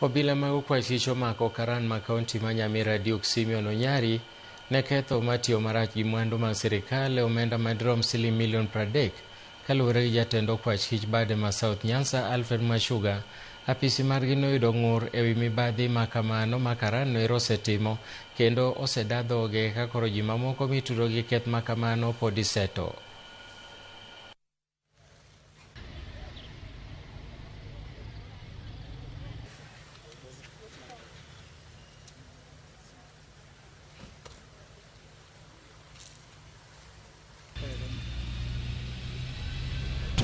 Obila mag okwach omako karan ma kaunti ma Nyamira Duke Simeon Onyari ne ketho mar tiyo marach gi mwandu mag sirikal e omenda madirom siling milion 30. Kaluwore gi jatend okwach kich bade ma South Nyanza Alfred Mashuga, apisi margi noyudo ng'ur ewi mibadhi ma kamano ma karan noero osetimo kendo oseda dhoge ka koro ji mamoko mitudo gi keth ma kamano pod iseto.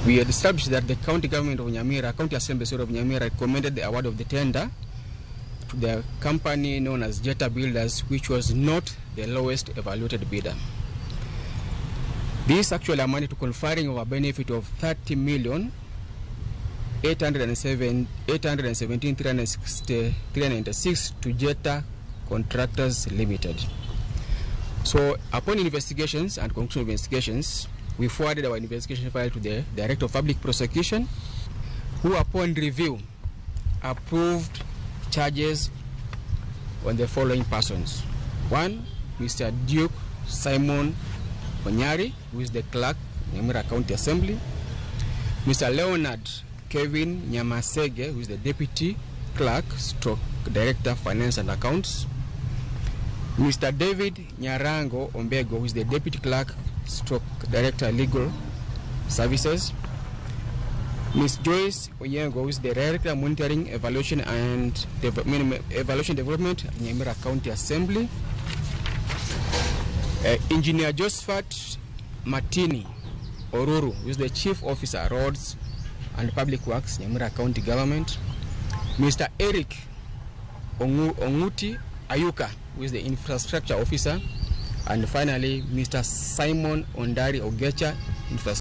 We had established that the county government of Nyamira, County Assembly sorry, of Nyamira, recommended the award of the tender to the company known as Jetta Builders, which was not the lowest evaluated bidder. This actually amounted to conferring of a benefit of 30 million 807, 817, 396 to Jetta Contractors Limited. So upon investigations and conclusion of investigations, we forwarded our investigation file to the Director of Public Prosecution, who upon review approved charges on the following persons. One, Mr. Duke Simon Onyari, who is the clerk, Nyamira County Assembly. Mr. Leonard Kevin Nyamasege, who is the Deputy Clerk, Stroke Director, Finance and Accounts. Mr. David Nyarango Ombego, who is the Deputy Clerk, Stroke Director, Legal Services. Ms. Joyce Onyango, who is the Director, Monitoring, Evaluation and Evaluation Development at Nyamira County Assembly. Engineer Josephat Martini Oruru, who is the Chief Officer, Roads and Public Works, Nyamira County Government. Mr. Eric Onguti Ayuka, who is the Infrastructure Officer. And finally, Mr. Simon Ondari Ogecha, Infrastructure.